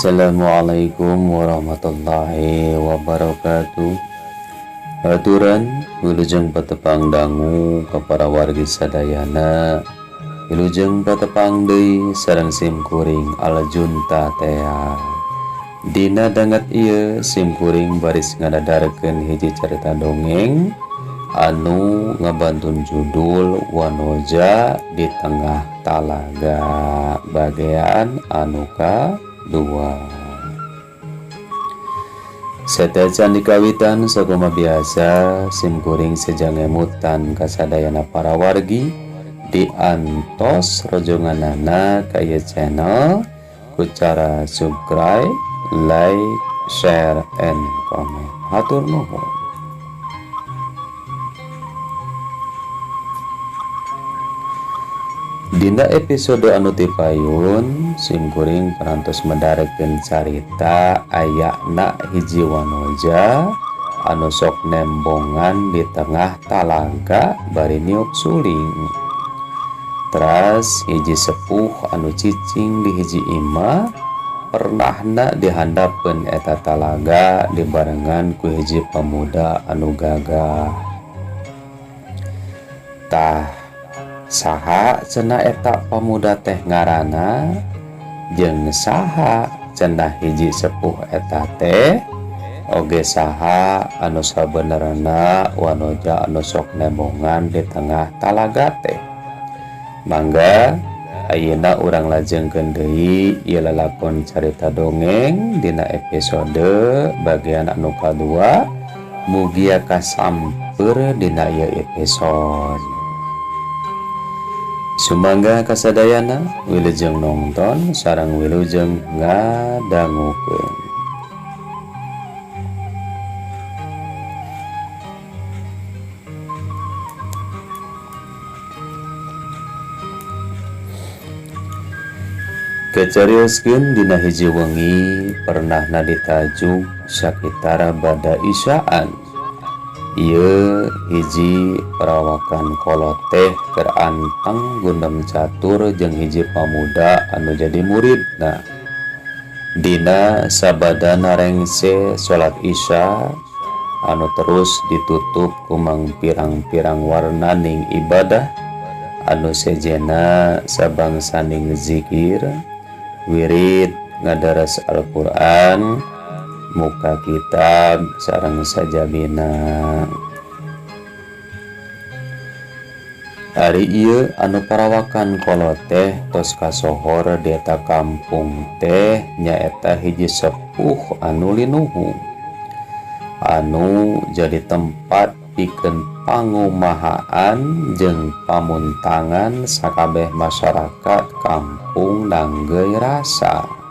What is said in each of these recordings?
Assalamualaikum warahmatullahi wabarakatuh. Aturan wilujeng patepang dangu ka para wargi sadayana. Wilujeng patepang deui sareng sim kuring Aljunta tea. Dina danget ieu sim kuring baris ngadadarkeun hiji carita dongeng anu ngabantun judul Wanoja di Tengah Talaga bagian anu ka-2. Satacan dikawitan sakuma biasa sim kuring sejang ngemutan kasadayana para wargi diantos rojonganana ka ieu channel ku cara subscribe, like, share, and comment. Hatur nuhun. Dina episode anu tipayun sim kuring parantos medarekeun carita ayana hiji wanoja anu sok nembongan di tengah talaga bari niup suling. Teras hiji sepuh anu cicing di hiji imah pernahna dihandapeun eta talaga dibarengan ku hiji pemuda anu gagah. Tah saha cenah eta pemuda teh ngaranna jeung saha cenah hiji sepuh eta teh oge saha anu sabenerna wanoja anu sok nembongan di tengah talaga teh. Mangga ayeuna urang lajengkeun deui ieu lalakon carita dongeng dina episode bagian anu kadua mugia kasamper dina ieu episode. Sumangga kasadayana wilujeng nonton sareng wilujeng ngadangukeun. Kecarioskeun dina hiji wengi pernahna ditajuk sakitar bada isyaan. Ieu hiji perawakan kolot teh keur anteng gundem catur jeung hiji pamuda anu jadi muridna. Dina sabadana rengse salat isya anu terus ditutup kumang pirang-pirang warnaning ibadah anu sejena sabangsaning zikir, wirid, ngadaras Al-Qur'an, muka kitab sareng sajabina. Ari ieu anu parawakan kolot teh tos kasohor di eta kampung teh nyaeta hiji sepuh anu linuhu anu jadi tempat pikeun pangumahaan jeung pamuntangan sakabeh masyarakat kampung Nanggeuy Rasa.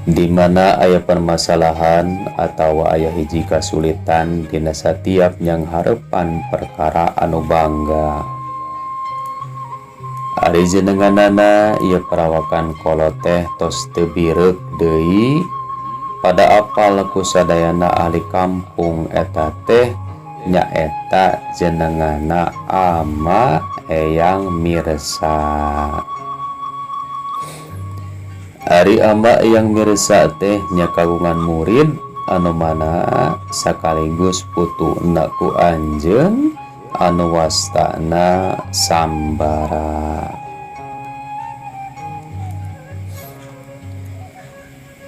Di mana aya permasalahan atawa aya hiji kasulitan dina satiap yang harepan perkara anu bangga. Ari jenenganana ieu perawakan kolot teh tos teu bireuk deui pada apal ku sadayana ahli kampung eta teh nyaeta jenengana Ama Eyang Mirsa. Ari Ama Eyang Mirsa teh nya kagungan murid anu mana sakaligus putuna ku anjeun anu wastana Sambara.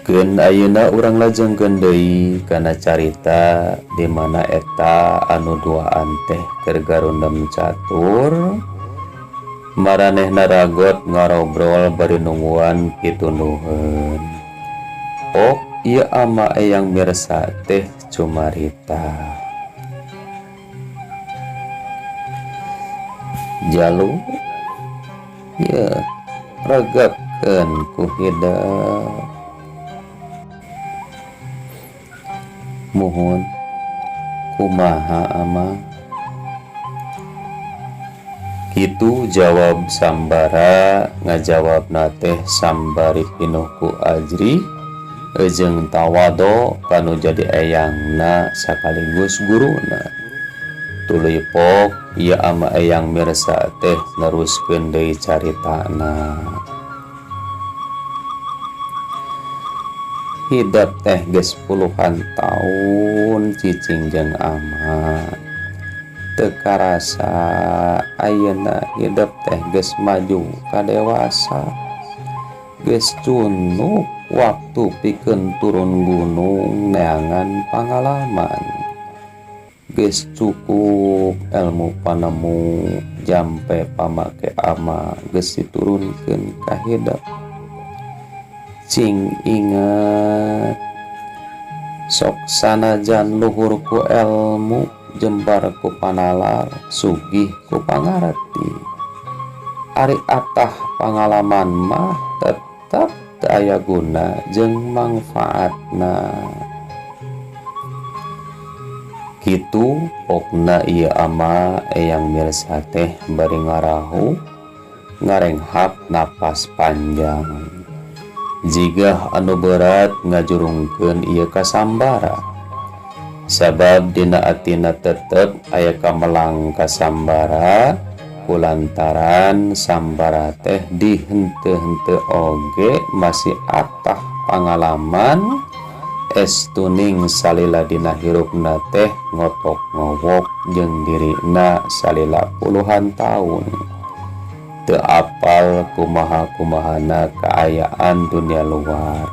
Keun ayeuna urang lajengkeun deui kana carita di mana eta anu duaan teh keur garundem catur maranehna ragot ngarobrol bari nungguan pitunduheun. Oh, ieu Ama Eyang Mirsa teh cumarita. Jalu ieu regepkeun ku hidep. Muhun kumaha Ama? Kitu jawab Sambara ngajawabna teh sambari pinuh ku ajri jeung tawado kanu jadi eyangna sakaligus guruna. Tuluy pok ieu Ama Eyang Mirsa teh neruskeun deui caritana. Hidep teh geus puluhan taun cicing jeung ama. Teu karasa ayeuna hidep teh geus maju ka dewasa. Geus cunuk waktu pikeun turun gunung neangan pangalaman. Geus cukup elmu panemu jampe pamake ama geus diturunkeun ka hidep. Cing inget sok sanajan luhur ku elmu jembar ku panalar sugih ku pangarti. Ari atah pangalaman mah tetep teu aya guna jeung mangfaatna. Kitu pokna ieu ama Eyang Mirsa teh bari ngarahu ngarenghap napas panjang. Jigah anu berat ngajurungkeun ieu ka Sambara. Sabab dina atina tetep aya kamelang ka Sambara kulantaran Sambara teh dihenteu-henteu oge masih atah pangalaman estuning salila dina hirupna teh ngotok ngowok jeung dirina salila puluhan taun. Teu apal kumaha-kumahana kaayaan dunia luar.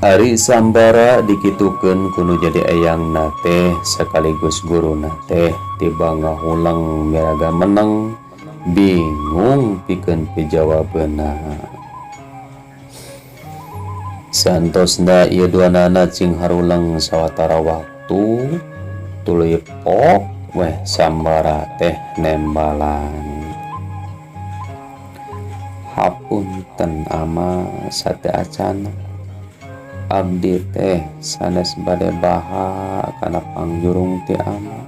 Ari Sambara dikitukeun kudu jadi eyangna teh sekaligus guruna teh tiba ngahuleng miraga meneng bingung pikeun pijawabeuna. Santosna ieu duanana cing haruleng sawatara waktu tuluy pok weh Sambara teh nembalan. Hapunten ama sate acana. Abdi teh sanes bade baha kana pangjurung ti ama.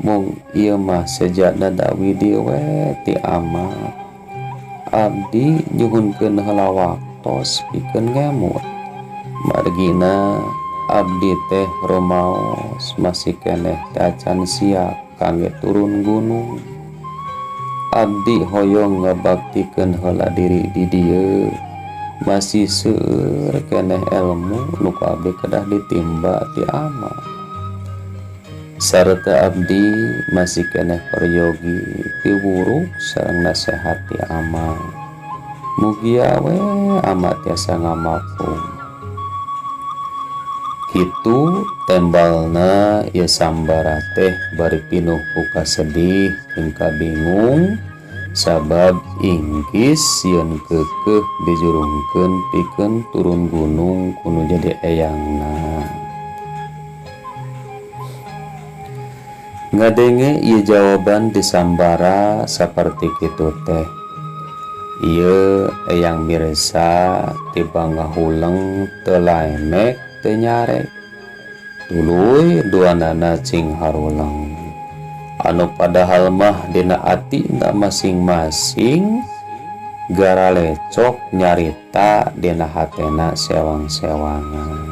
Mung ieu mah sejana dawidi we ti ama. Abdi nyuhunkeun heula waktos pikeun ngemut. Margina abdi teh rumaos masih keneh teh acan siap kangge turun gunung. Abdi hoyong ngabaktikeun heula diri di dieu. Masih seueur keneh elmu nu ku abdi kedah ditimba ti ama. Sarta abdi masih keneh peryogi piwuruk sareng nasehat ti ama. Mugia we ama tiasa ngamaku. Kitu tembalna ieu Sambara teh bari pinuh ku kasedih jeung kabingung sabab inggis sieun keukeuh dijurungkeun pikeun turun gunung kudu jadi eyangna. Ngadenge ieu jawaban di Sambara saperti kitu teh. Ieu Eyang Mirsa tiba ngahuleng teu laemek teu nyarek. Tuluy duanana cing haruleng. Anu padahal mah dina atina masing-masing garalecok nyarita dina hatena sewang-sewangan.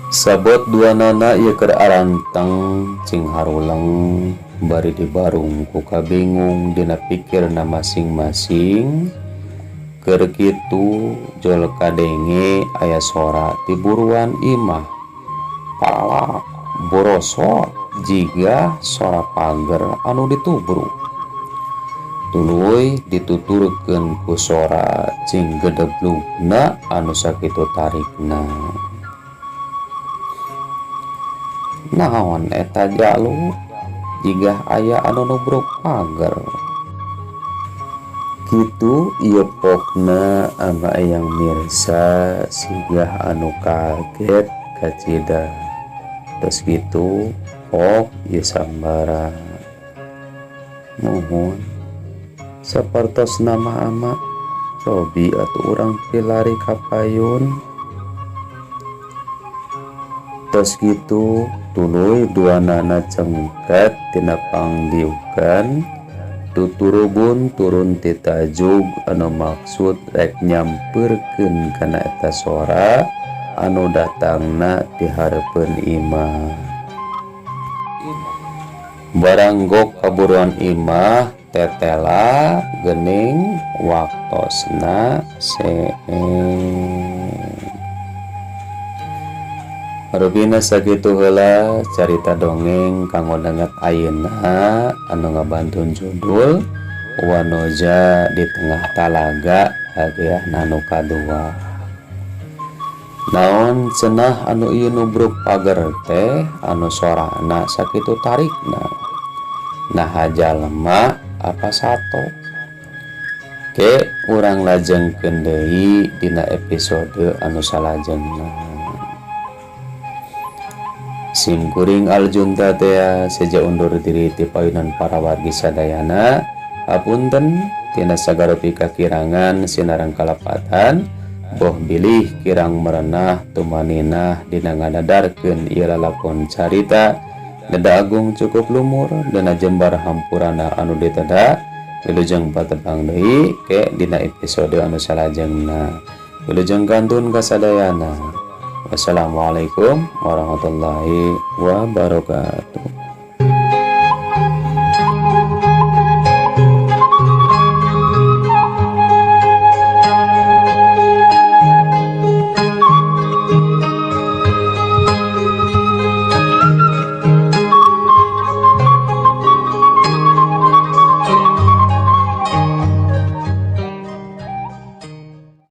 Sabot duanana ieu keur aranteng cing haruleng bari dibarung ku kabingung dina pikirna masing-masing. Keur kitu jol kadenge aya sora ti buruan imah. Palak borosot jiga sora pager anu ditubruk. Tuluy dituturkeun ku sora cing gedeblugna anu sakitu tarikna. Naon eta jalu jiga aya anu nubruk pager. Kitu ieu pokna ama Eyang Mirsa sigah anu kaget kacida. Terus gitu pok ieu Sambara. Nuhun sapertos nama ama cobi atuh urang pilari ka payun. Terus gitu tuluy duanana cengket tina pangdiukan tuturubun turun ti tajug anu maksud rek nyamperkeun kana eta sora anu datangna ti hareupeun imah. Barang gok kaburuan imah Tetela gening waktosna seeng. Rupina sakitu heula carita dongeng kanggo danget ayeuna anu ngabantun judul Wanoja di Tengah Talaga bagian anu kadua. Naon cenah anu ieu nubruk pager teh anu sorana sakitu tarikna? Naha jalma apa sato? Ke urang lajengkeun deui dina episode anu salajengna. Sim kuring Aljunta tea seja undur diri ti payunan para wargi sadayana. Hapunten tina sagarupi kakirangan sinareng kalepatan, boh bilih kirang merenah tumaninah dina ngadadarkeun ieu lalakon carita. Dada agung cukup lumur dina jembar hampurana anu diteda. Wilujeng patepang deui ke dina episode anu salajengna. Wilujeng kantun kasadayana. Wassalamualaikum warahmatullahi wabarakatuh.